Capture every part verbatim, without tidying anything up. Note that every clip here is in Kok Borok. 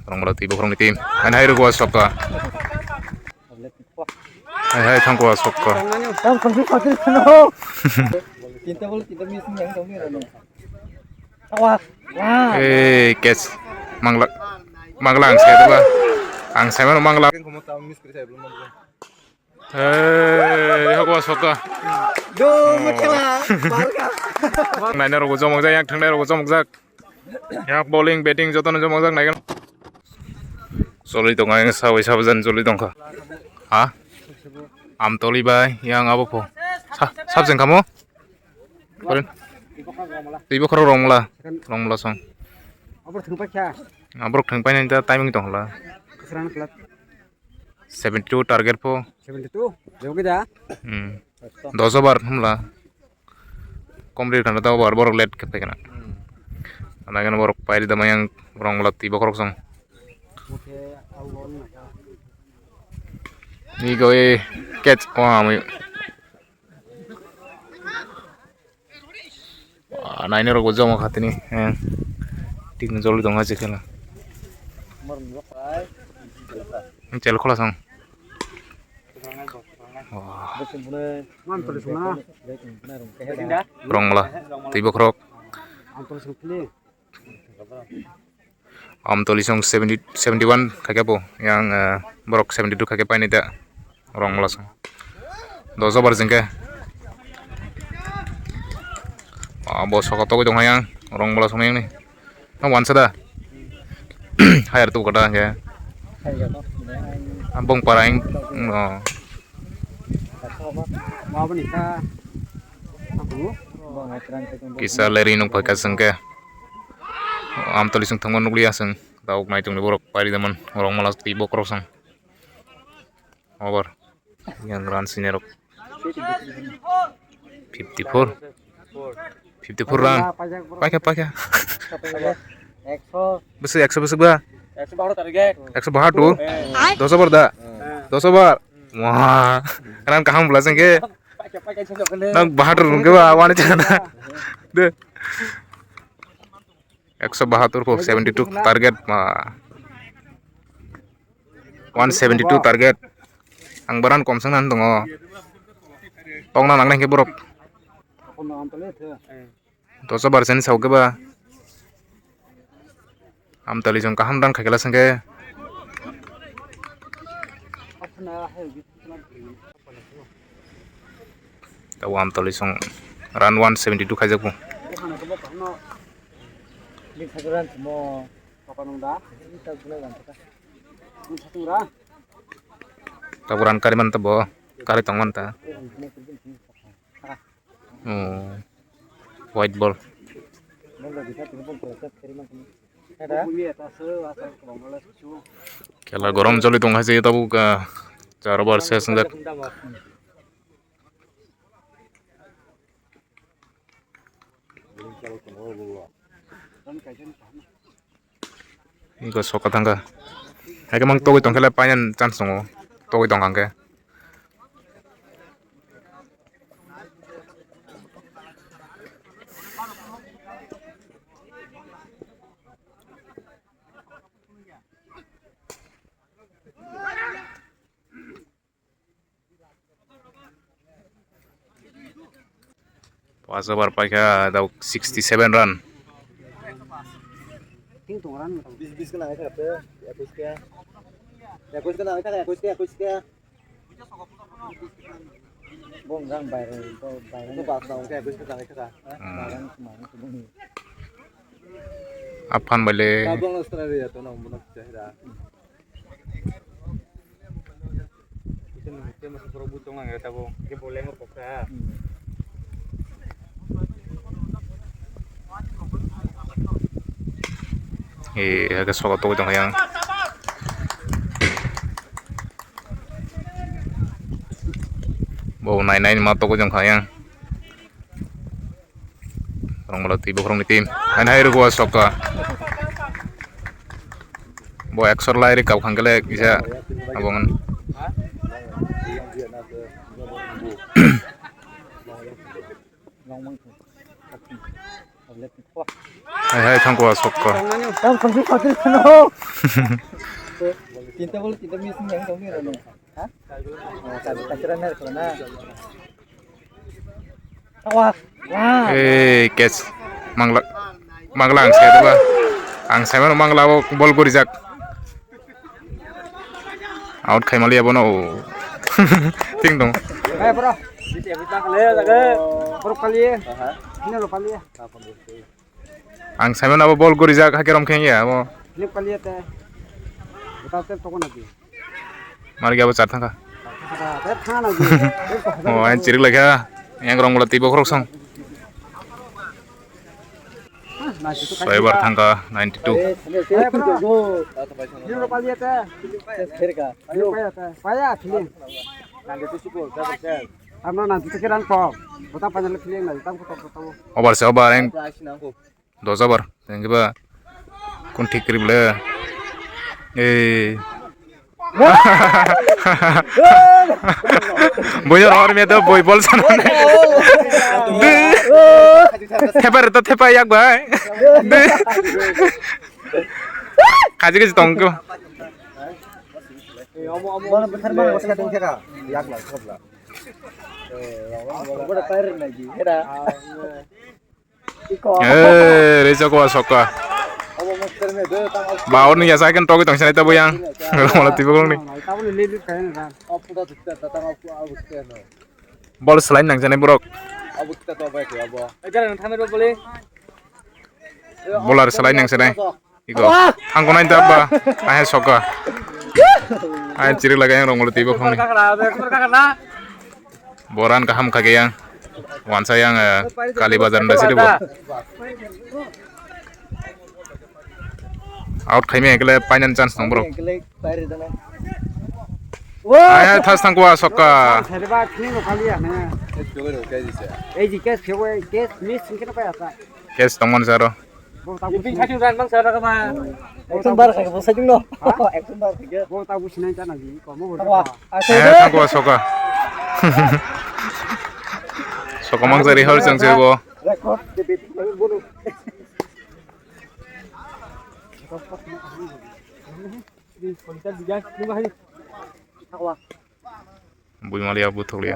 Rongmala twi bokhorokni team. Hai hai rukwa sokka. Hai hai thangkwa sokka. Tinta bol, tinta missing yang tong ni rano. Awa. Wah. Eh, catch. Mangla. Mangla ang sai ba. Ang sai mano mangla. Hey, hokwa sokka. Do, mutela, barga. Naina rogo jomok jak, yang thangnai rogo jomok jak. Yang bowling, batting jotono jomok jak naikan. Choli tong ang sawi sabajan choli tongkha. Ha? Amtoli bai yang abo pho. Sa, sabjeng kamo? Koren. Twi bokhorok Rongmala. Rongmala song. Aborok thwng paikha. Aborok thwng painani ta timing tong hwla. Kwkhwrang khlak. Seventy two target pho. Seventy two? Jogi da? Hmm. Dos over hwnla. Kom ri thangna ta over borok late khe phaikha na. Hmm. Anageno borok pairi da mayang Rongmala twi bokhorok song. Mukhe au lon na. Ni goi catch ko amui. Wah, naina rok bo joma kha tini. Tik ni joli tong ha je khela. Chel khola song. Wah. Rongmala twi bokhorok. Amtoli song seventy, seventy one khaikhe bo yang, eh, borok seventy two khaikhe painai da Rongmala song. Dos over jengkhe. Ah, bo sokha togwi tongkha yang Rongmala song yang ni. Nang wansa da? Hayar tu kata hingke. Bong para ing, oh. Kisa leri nung paika sengke. Amtoli song thangma nukliya seng. Dauk naitung ni borok pairi daman Rongmala twi bokhorok song. Over. Yang run sini rok. Fifty four. Fifty four run. Paikha, paikha. Ekso. Besi ekso besi ba? Ekso bahatur target. Ekso bahatur. Eh. Dos over da. Eh. Dos over. Wah. Run kaham bela sengke. Paikha, paikha, sengke. Nang bahatur rungke ba wani chana. De. Ekso bahatur ko seventy two target ma. One seventy two target. Ang baran kom sengna tongo. Tongna nangnai khe borok. Dos over seni sao khe ba. Amtali jong kaham dan khaikhe la sengke. Tabo Amtali song run one seventy two khaijak bo. Tabo run kari man tabo, kari tong man ta. Oh, white ball. Khela gorom joli tong hai se tabuk, ah, char over ses wngjak. Iko soka thangkha. Haikhe mang togwi tongkhe le painani chance tongo. Togwi tongkha hwnkhe. Pas over paikha, dauk sixty seven run. Bis, bis ke nang, ekuis ke. Ekuis ke nang, ekuis ke, ekuis ke. Bong gang bayar, bayar. Itu pas nang, ekuis ke nang, ekuis ke. Hmm. Bayar, bayar. Aphan bale. Tabang Australia to nang, bunak cahira. Eh, haikhe soka togwi tongkha yang. Bo nai nai ma togwi tongkha yang. Rongmala twi bokhorokni team. Haino hai rwgo o sokka. Bo ekshor lai ri kap khangkhe le kisa abo ngan. Hai hai thangkwa sokka. Tam khumsi khotri khano. Tinta bol tinta missing yang tong ni rano. Ha? Oh, kaji kachira ner khana. Tawa. Wah. Eh, catch. Mangla. Mangla ang sai ba. Ang sai mano mangla o bol gorijak. Out khai maliya bono. Ting dong. Eh, bro. Bro, pali. Ini lo pali. Ang Simon abo bol gorijak, hake rom kheng ya abo. Ini pali te. Bota te toko na di. Mar gya bo char thangkha. Te thana di. Oh, ang chirik laikha. Yang rong bola tibo khorok song. Soibar thangkha ninety two. Eh, bro. Ini lo pali te. Paya te. Paya, paya, feeling. Amno na dite kerang ko. Bota panya le feeling na tam ko to to. Obar se obar eng. Dos obar. Tengke ba. Kun thik krib le. Eh. Boyo hor me to boi bol sana. Thepa re to thepa yak bai. Kaji kaji tong ko. Bono bwthar mano bwskango tongkhe kha. Yak lai khobla. Bono pair nai di. Hera. Eh, reisa ko soka. Ba, oni ya sakin togi tong sanai tabo yang. Mala tibo ni. Bol selain nang sanai borok. Bolar selain nang sanai. Iko. Thangko nai da ba. Ahe soka. Ahe chirik lagai yang rongol tibo khongni. Boran kaham kage yang. Wansa yang, eh, Kali Bazar nda siri bo. Out khaime ekle final chance nong bro. Ahe thas thangko a soka. Ei ji catch khe, catch miss hingke pa ya ta. Catch tongmani saro. Bo ta busi. Ekdom bar khai bo sajung no. Ha? Ekdom bar khai. Bo ta busi nai chana di. Komo bo. Wa. Eh, thangko soka. Soka mang jari hor chang se bo. Record de bit bono. Di police di gas ni bahai. Takwa. Bui maliya, bui thokliya.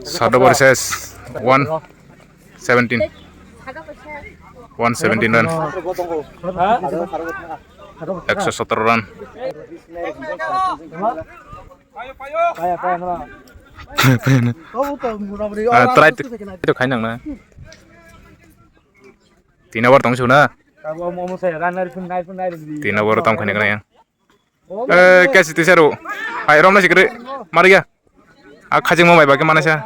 Sado versus one seventeen. One seventeen run. Ekso sotoro run. Ah, try to, to khainang na. Tin over tong suna. Tin over tong khainang na yang. Eh, catch ti seru. Hai, rom na sikri. Mari ya. A khajing mo bai bagi mana sa?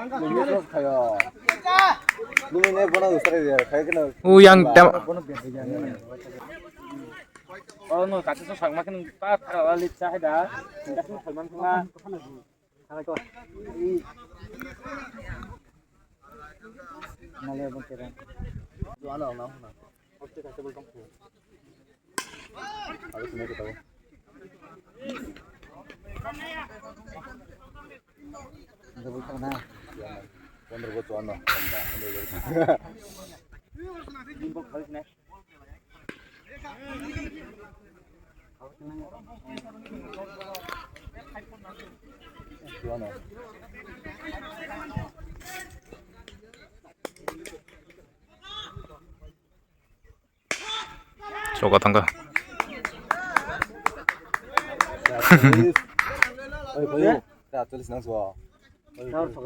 U yang tem. Oh no, kati to sangma kan ta thara lit sa hai da. Kati to sangma. Soka thangkha. Oi, boyo. Ka tulis nang so. Oi, boyo.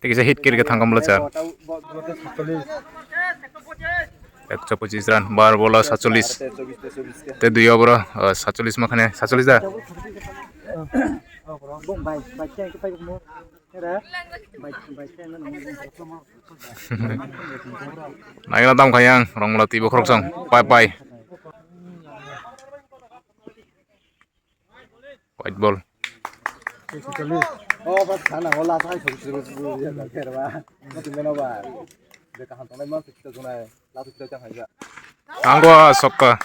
Tei kisa hit kiri khe thangkha mula cha. Ekso pochis run, bar bola satchollis. Tei dui over o, ah, satchollis ma khane, satchollis da? Naina tam khayang, rong mula twi bokhorok chang, pai pai. White ball. Oh, bas, sana, hola, sai, suru, suru, suru, ya, ya, ya, ba. Mati meno ba. De kaham tongnai ma, kita tunai, la, kita tang hai ba. Angwa sokka.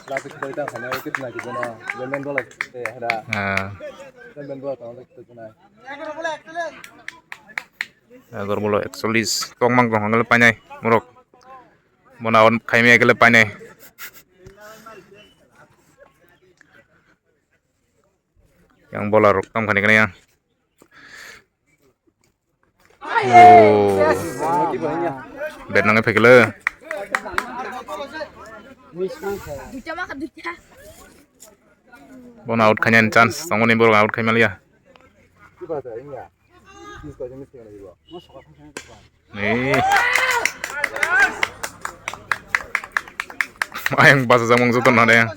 Lati kita kita khana kita na kita na. Lemon bola kita ya, ada. Ah. Lemon bola tang kita kita na. Agor bolo ekchollis. Tongmang tong hangale painai. Morok. Bona on khaimya gele painai. Yang bola rok tam khani khani yang. Oh. Bet nang phekle. Duita ma kha duita. Bona out khainani chance tongoni borok out khai maliya. Ni. Ayang basa jamung joto nade.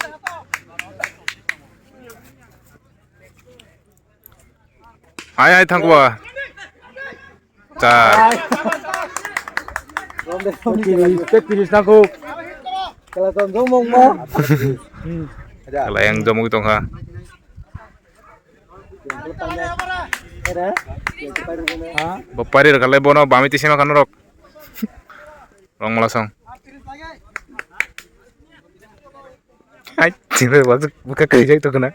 Ai ai thangkwa. Char. Te piris nangkuk. Kala tong jong mong mo. Kala yang jomuk tongkha. Bo pari rwkha le bono bami tisima kha norok. Rong mala song. Hai, chire wajak buka kai jai to kana.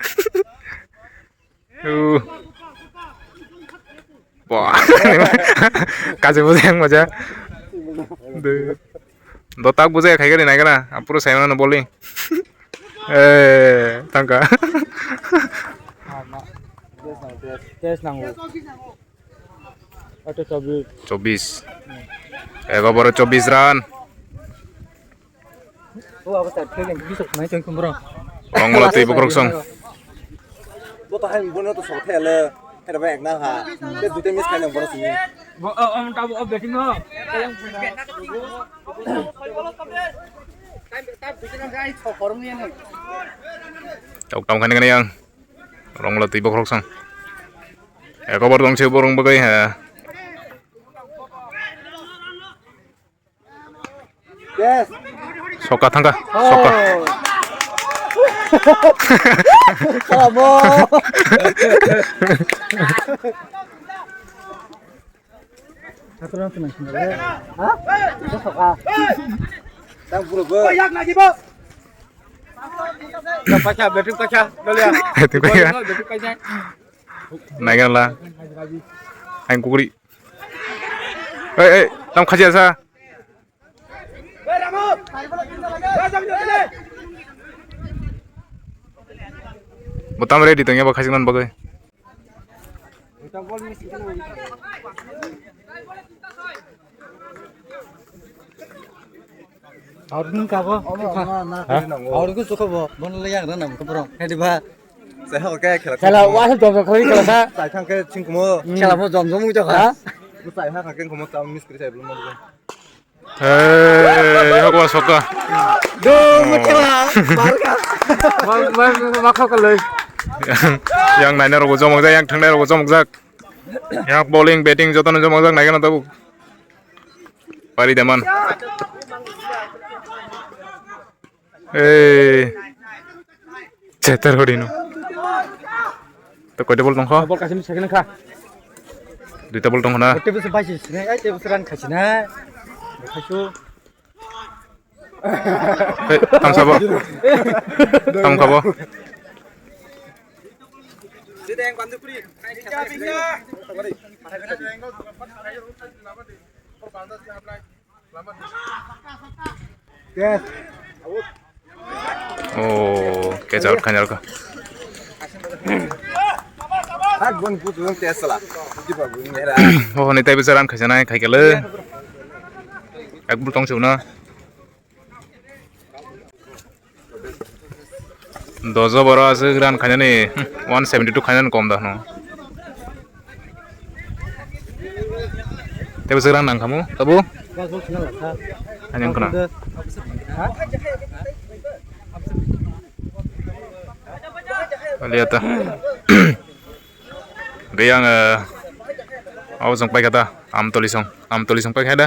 Uh. Wah. Kaje bujai yang maja. Duh. Dotak bujai khai gari nai kana. Apuro sai mana boli. Eh, tangka. Test nango. Ato chobis. Chobis. Ego boro chobis run. O abo side fielding bisok nai chong kumbro. Rong mala twi bokrok song. Bo to hai bono to sok thele. Hai ba ek na ha. Te dute miss khai nang bono sini. Bo o om ta bo o betting ho. Tok tam khani khani yang. Rong mala twi bokrok song. Eko bor dong se borong bagai ha. Yes. Soka thangka. Soka. Kalamo. Aturan tu nang sini. Ha? Itu soka. Tang pura bo. Yang lagi bo. Pacha, battery pacha, dolia. Battery pacha. Battery pacha. Naikala. Ang kukuri. Eh, eh, tam khaji asa. Botam ready tongya ba khajiknani bagwi. Aurni ka bo. Aurni ko soko bo. Bon le yang ranam ko bro. Hedi ba. Saya oke khela. Khela wa se jom jom khali khela sa. Sai thang ke chingkumo. Khela mo jom jom wi to kha. Sai ha ka ke komo tam miss kri sai blum mo. Hei, hok wa soka. Do, mutela, marka. Bang, bang, makho kalai. Yang naina rogo jomok jak, yang thangnai rogo jomok jak. Yang bowling, batting jotono jomok jak, naikana tabuk. Pari deman. Eh. Chetar hori no. To koita bol tongkha? Bol kaisa miss khaikhe nangkha. Duita bol tongkha na? Tei bwswk bai se sinai, ai tei bwswk run khai sinai. Khaisu. Hei, tamsa bo. Tamkha bo. Oh, catch out khainarkha. Hat bon put long test sala. Kipa bung mera. Oh, ni tei bisa run khaisa nai khaikele. Ek bul tong chuna. Dojo boro aswk run khainani, one seventy two khainani kom da hwno. Tei bwswk run nang khamu, tabu? Ani wngkhwna. Aliya ta. Gaya ang, eh, abo chwng paikha ta, Amtoli song, Amtoli song paikha da.